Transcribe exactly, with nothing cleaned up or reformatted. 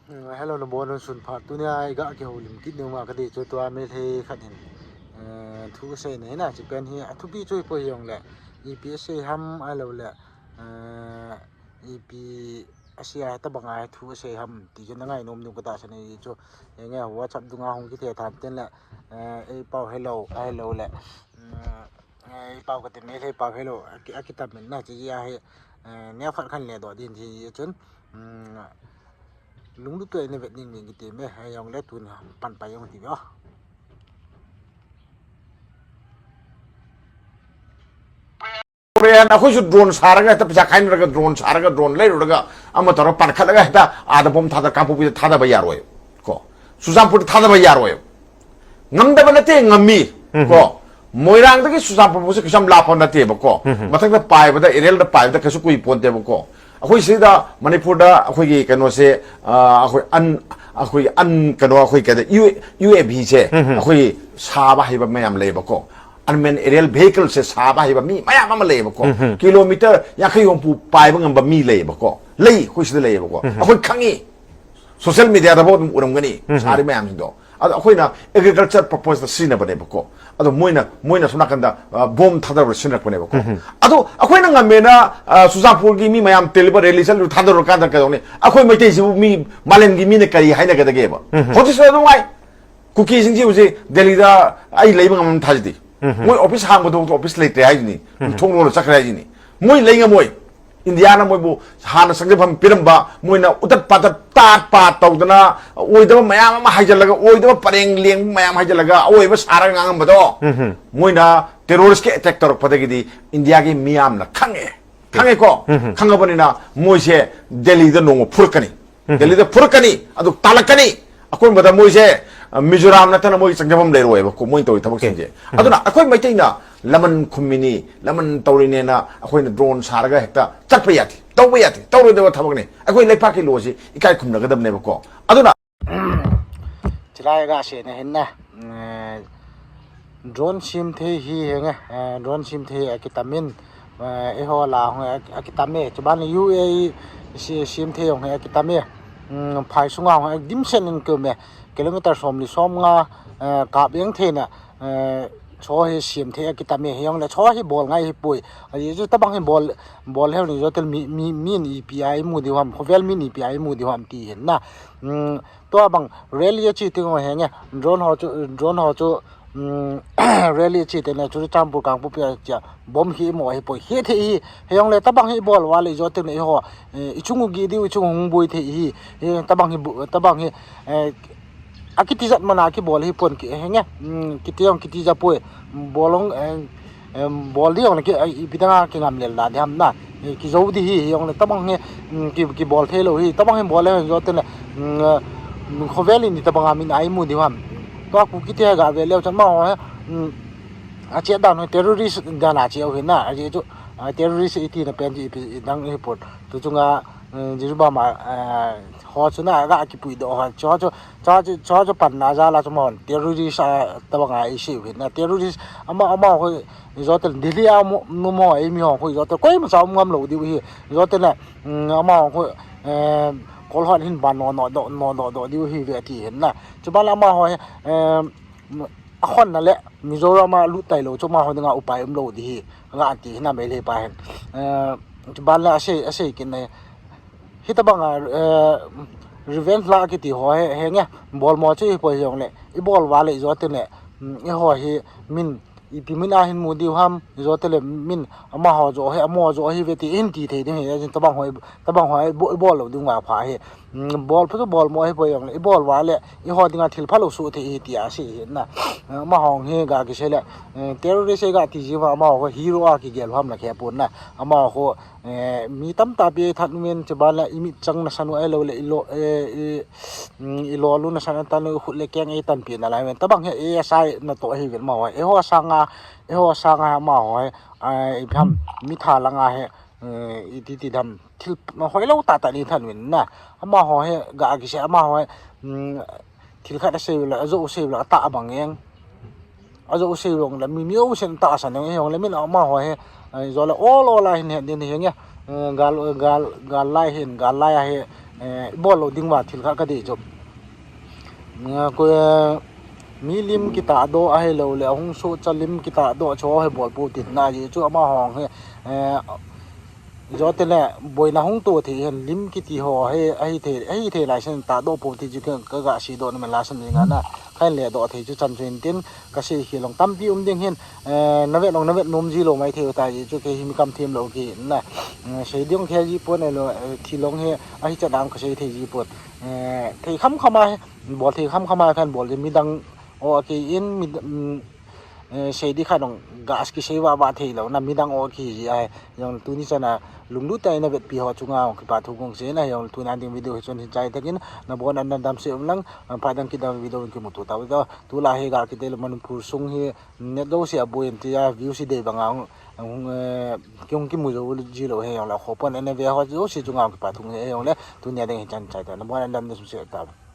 Eh, hello, nabonun sun pha. Tunia iga kihoulim kit nunga kati chu tua Meitei khat in, eh, thu seina hina, hiche pen hi athupi chu hipoi jongle, ipi asei ham ahilou le, eh, ipi asei a, tabanga thu asei ham ti chu nangainom ding katahsan e chu. Henge, WhatsApp dunga hung kithetham tengle, eh, eipao hello, ahilou le, mm, eh, eipao kati, Meitei pao hello, aki, akitamin na, hiche ahi, eh, neokhat khan ledoh din ti chun, mm, lunglut tah in vet ding ding kiti me, hijongle tun panpai jong ti ve o. Korean, ꯑꯩꯈꯣꯏꯁꯨ drone ꯁꯥꯔꯒ ꯍꯦꯛꯇ ꯄꯩꯁꯥ ꯈꯥꯏꯅꯔꯒ drone ꯁꯥꯔꯒ drone ꯂꯩꯔꯨꯔꯒ ꯑꯃ ꯇꯧꯔꯒ ꯄꯥꯟꯈꯠꯂꯒ ꯍꯦꯛꯇ ꯑꯥꯗ bomb ꯊꯥꯗ ꯀꯥꯡꯄꯣꯛꯄꯤꯗ ꯊꯥꯗꯕ ꯌꯥꯔꯣꯏ ꯀꯣ꯫ ꯆꯨꯔꯆꯥꯟꯄꯨꯔꯗ ꯊꯥꯗꯕ ꯌꯥꯔꯣꯏ꯫ ꯉꯝꯗꯕ ꯅꯠꯇꯦ, ꯉꯝꯃꯤ ꯎꯝ꯫ ꯀꯣ꯫ ꯃꯣꯏꯔꯥꯡꯗꯒꯤ ꯆꯨꯔꯆꯥꯟꯄꯨꯔ ꯐꯥꯎꯁꯦ ꯀꯩꯁꯨ ꯌꯥꯝ ꯂꯥꯞꯄ ꯅꯠꯇꯦꯕꯀꯣ꯫ ꯎꯝ꯫ ꯃꯊꯛꯇ ꯄꯥꯏꯕꯗ, aerialꯗ ꯄꯥꯏꯕꯗ ꯀꯩꯁꯨ ꯀꯨꯏ ꯄꯣꯟꯇꯦꯕꯀꯣ꯫ ꯑꯩꯈꯣꯏ ꯁꯤꯗ ꯃꯅꯤꯄꯨꯔꯗ ꯑꯩꯈꯣꯏꯒꯤ ꯀꯩꯅꯣꯁꯦ, ꯑ, ꯑꯩꯈꯣꯏ ꯑꯟ-, ꯑꯩꯈꯣꯏ ꯑꯟ-, ꯀꯩꯅꯣ, ꯑꯩꯈꯣꯏ ꯀꯩꯗ, ꯌꯨ-, UAVꯁꯦ ꯎꯝ꯫ ꯑꯩꯈꯣꯏ ꯁꯥꯕ ꯍꯩꯕ ꯃꯌꯥꯝ ꯂꯩꯌꯦꯕꯀꯣ꯫ Unmanned aerial vehicleꯁꯦ ꯁꯥꯕ ꯍꯩꯕ ꯃꯤ ꯃꯌꯥꯝ ꯑꯃ ꯂꯩꯌꯦꯕꯀꯣ꯫ ꯎꯝ꯫ Kilometre ꯌꯥꯡꯈꯩ ꯍꯨꯝꯐꯨ ꯄꯥꯏꯕ ꯉꯝꯕ ꯃꯤ ꯂꯩꯌꯦꯕꯀꯣ꯫ ꯂꯩ, ꯑꯩꯈꯣꯏ ꯁꯤꯗ ꯂꯩꯌꯦꯕꯀꯣ꯫ ꯎꯝ꯫ ꯑꯩꯈꯣꯏ ꯈꯪꯉꯤ꯫ Social mediaꯗꯐꯥꯎ ꯑꯗꯨꯝ ꯎꯔꯝꯒꯅꯤ, ꯎꯝ꯫ ꯁꯥꯔꯤ ꯃꯌꯥꯝꯁꯤꯡꯗꯣ꯫ ꯑꯗꯣ ꯑꯩꯈꯣꯏꯅ agriculture purposeꯇ ꯁꯤꯖꯤꯟꯅꯕꯅꯦꯕꯀꯣ꯫ ꯑꯗꯣ ꯃꯣꯏꯅ, ꯃꯣꯏꯅ ꯁꯣꯝ ꯅꯥꯀꯟꯗ, ꯑ, bomb ꯊꯥꯗꯔꯒ ꯁꯤꯖꯤꯟꯅꯔꯛꯄꯅꯦꯕꯀꯣ꯫ ꯎꯝ꯫ ꯑꯗꯣ ꯑꯩꯈꯣꯏꯅ ꯉꯝꯃꯦꯅ, ꯑ, ꯆꯨꯔꯆꯥꯟꯄꯨꯔꯒꯤ ꯃꯤ ꯃꯌꯥꯝ ꯇꯤꯜꯂꯤꯕ rally ꯆꯠꯂꯤꯕ ꯊꯥꯗꯔꯨꯔꯀꯥꯟꯗ ꯀꯩꯗꯧꯅꯤ? ꯑꯩꯈꯣꯏ ꯃꯩꯇꯩꯁꯤꯕꯨ ꯃꯤ ꯃꯥꯂꯦꯝꯒꯤ ꯃꯤꯅ ꯀꯔꯤ ꯍꯥꯏꯅꯒꯗꯒꯦꯕ? ꯎꯝ꯫ ꯍꯧꯖꯤꯛꯁꯨ ꯑꯗꯨꯝ ꯍꯥꯏ꯫ ꯀꯨꯀꯤꯁꯤꯡꯁꯤ ꯍꯧꯖꯤꯛ ꯗꯦꯜꯂꯤꯗ ꯑꯩ ꯂꯩꯕ ꯉꯝꯃꯝ ꯊꯥꯖꯗꯦ꯫ ꯎꯝ꯫ ꯃꯣꯏ office ꯍꯥꯡꯕꯗꯣ office ꯂꯩꯇ꯭ꯔꯦ ꯍꯥꯏꯁꯤꯅꯤ꯫ ꯎꯝ꯫ ꯊꯣꯡ ꯂꯣꯜꯂ ꯆꯠꯈ꯭ꯔꯦ ꯍꯥꯏꯁꯤꯅꯤ꯫ ꯃꯣꯏ ꯂꯩ ꯉꯝꯃꯣꯏ꯫ ꯏꯟꯗꯤꯌꯥꯅ ꯃꯣꯏꯕꯨ ꯍꯥꯟꯅ ꯆꯪꯖꯐꯝ ꯄꯤꯔꯝꯕ, ꯃꯣꯏꯅ ꯎꯇꯠ ꯄꯥꯇꯠ, ꯇꯥꯠ ꯄꯥꯠ ꯇꯧꯗꯅ, ꯑꯣꯏꯗꯕ ꯃꯌꯥꯝ ꯑꯃ ꯍꯥꯏꯖꯜꯂꯒ, ꯑꯣꯏꯗꯕ ꯄꯔꯦꯡ ꯂꯦꯡꯕ ꯃꯌꯥꯝ ꯍꯥꯏꯖꯜꯂꯒ, ꯑꯑꯣꯏꯕ ꯁꯥꯔꯒ ꯉꯥꯡꯉꯝꯕꯗꯣ, ꯎꯝ꯫ ꯃꯣꯏꯅ terroristꯀꯤ attack ꯇꯧꯔꯛꯄꯗꯒꯤꯗꯤ ꯏꯟꯗꯤꯌꯥꯒꯤ ꯃꯤꯌꯥꯝꯅ ꯈꯪꯉꯦ꯫ ꯈꯪꯉꯦꯀꯣ? ꯎꯝ꯫ ꯈꯪꯉꯕꯅꯤꯅ ꯃꯣꯏꯁꯦ ꯗꯦꯜꯂꯤꯗ ꯅꯣꯡꯃ ꯐꯨꯔꯛꯀꯅꯤ꯫ ꯎꯝ꯫ ꯗꯦꯜꯂꯤꯗ ꯐꯨꯔꯛꯀꯅꯤ, ꯑꯗꯨ ꯇꯥꯜꯂꯛꯀꯅꯤ꯫ ꯑꯀꯣꯟꯕꯗ ꯃꯣꯏꯁꯦ, ꯑ, ꯃꯤꯖꯣꯔꯥꯝ ꯅꯠꯇꯅ ꯃꯣꯏ ꯆꯪꯖꯐꯝ ꯂꯩꯔꯣꯏꯕꯀꯣ, ꯃꯣꯏꯅ ꯇꯧꯔꯤ ꯊꯕꯛꯁꯤꯡꯁꯦ꯫ ꯎꯝ꯫ ꯑꯗꯨꯅ ꯑꯩꯈꯣꯏ ꯃꯩꯇꯩꯅ ꯂꯃꯟ ꯈꯨꯝꯃꯤꯅꯤ, ꯂꯃꯟ ꯇꯧꯔꯤꯅꯦꯅ ꯑꯩꯈꯣꯏꯅ drone ꯁꯥꯔꯒ ꯍꯦꯛꯇ ꯆꯠꯄ ꯌꯥꯗꯦ, ꯇꯧꯕ ꯌꯥꯗꯦ, ꯇꯧꯔꯣꯏꯗꯕ ꯊꯕꯛꯅꯤ꯫ ꯑꯩꯈꯣꯏ ꯂꯩꯄꯥꯛꯀꯤ law ꯁꯤ ꯏꯀꯥꯏ ꯈꯨꯝꯅꯒꯗꯕꯅꯦꯕꯀꯣ꯫ ꯑꯗꯨꯅ ꯆꯤꯂꯥꯏꯒ ꯁꯦꯅ ꯍꯦꯟꯅ, ꯎꯝ, drone sim thei hi henge, eh, drone sim thei akitamin, eh, eiho la hung a, akitame. Chuban U A E si-, sim thei hung he akitame. Um, phai sunga hung a dimsen in keu me. Kilometer som li som nga, eh, kap eng thei na, eh, cho hi sim thei akitame. Hi hung le cho hi bol ngai hi pui. Aji chu tabang hi bol, bol he ni jo tel mi, mi, min ipi ai mu di ham. Khovel min ipi ai mu di ham ti hin na. Um, Tua bang rally a chi ting ho henge, drone ho chu, drone ho chu, um, rally a chi teng le chu Churachandpur Kangpokpi a chia bomb hi mo hi poi hi thei hi, hijong le tabang hi bol uva le jo teng le ho, eh, ichung u gi diu, ichung hung boi thei hi, eh, tabang hi bu-, tabang hi, eh, akiti jat mana kibol hi pon ki henge, um, kiti jong kiti ja poi, bol ong, eh, Em, bol di jong le ki, ai, ipi dang a kingam lel da di ham na. Eh, kijo di hi, hi jong le tabang hi, mm, ki, kibol thei lou hi, tabang hi bol le jo teng le, mm, eh, mm, khovel in di tabang a min ai mu di ham. Tua Kuki te ga ve leu chan amaho hi, mm, ache dan ho terrorist dan a che u hi na, ache chu, ah, terrorist iti na pen chu ipi dang hi pon. Tu chunga, mm, Jiribam a, eh, ho chu na ga kipui doh ho, chu, chu, Cha chu, cha chu panna jal a chu amahon terrorist a tabang a isei u hi na, terrorist ama, amaho khu ijo teng Delhi a mo, mo, mo, eimi ho khu ijo teng koima cha um ngam lou diu hi, ijo teng le, mm, amaho khu, eh, Kolhot hin ban no, no, doh, no, doh, doh diu hi ve ti hin na. Chuban le amaho hi, eh, akhon na le Mizoram a lut tai lou chu amaho dinga upai um lou di hi, nga ti hin na Meitei pa hin. Eh, chuban le asei, asei kin na hi. Hitabang a, eh, revenge la kiti ho hi, henge, bol mo chu hi poi jong le, ibol uva le ijo teng le, mm, eiho hi min, ipi min a hin mu diu ham, ijo teng le min, amaho jo hi, amaho jo hi ve ti hin ti thei ding hi, tabang ho, tabang ho, ibol, ibol lou ding uva pha hi, mm, bol pha chu bol mo hi poi jong le, ibol uva le, eiho dinga thil phalou soh thei hi ti asei hi na, amaho hi ga kisei le, eh, terrorist ga ti ji uva, amaho hero a kigel u ham la khe pon na, amaho Eh, mi tamtah pi that umin, chuban le imit chang nasan u ahilou le, ilo, eh, i, mm, ilol u nasan atan u khut le keng eitan pi nalai umin. Tabang hi, eh, asei natoh ahi uvin amaho. Eiho sanga, eiho sanga amaho, eh, ipi ham, mi tha langa hi, eh, iti ti dam, thil hoilou tah tah nei that uvin na. Amaho hi, ga kisei amaho hi, mm, Thil khat asei u le, ajo u sei u le, atah abang eng. Ajo u sei u le, mi, mi o sen tah san eng, hijong le min amaho hi, eh, jo le, ol, ol a hin het din hi nge. Eh, gal, gal, gal lai hin, gal lai a hi, Eh, ibol lou ding uva thil khat kadei chu. Eh, ko, eh, mi lim kitahdoh ahilouleh, ahung sohcha lim kitahdoh chu hi bol pou tin na ji chu amaho hi, eh, jo tele boina hung to thei hen lim kiti ho hi, ahi thei, ahi thei lai sen tahdoh pou ti chu ka, ka ga seidoh nom lai sen ding ana. Khan le doh thei chu chan chu in tin, ka sei khel long tampi um ding hin, eh, na vet long, na vet nom ji lou mai thei u ta ji chu kei hi mi kam them lou kei na. Eh, sei ding kei ji pon e lo, eh, thil long hi, ahi chan ang ka sei thei ji pon. Eh, thei kham kham a, bol thei kham kham a khan bol ji midang o kei in, mi, mm, eh, sei di khan long gas kisei va va thei lou na midang o kei ji a. Jong tuni chan a lunglut tah in na vetpi ho chunga kipa thu kong sei na, jong tuni a ding video hi chun hin chai takin, na bon an na dam se um lang, eh, pa dang kidang video in kimuto tau ta. Tulai hi gal kiti le Manipur sung hi net do si a buin tia view si dei banga hung, hung, eh, kihung kimu jou ji lou hi jong le, khopon ene ve ho jo si chunga hung kipa thung hi jong le, tunia ding hi chan chai ta, na bon an dam de sum se ta.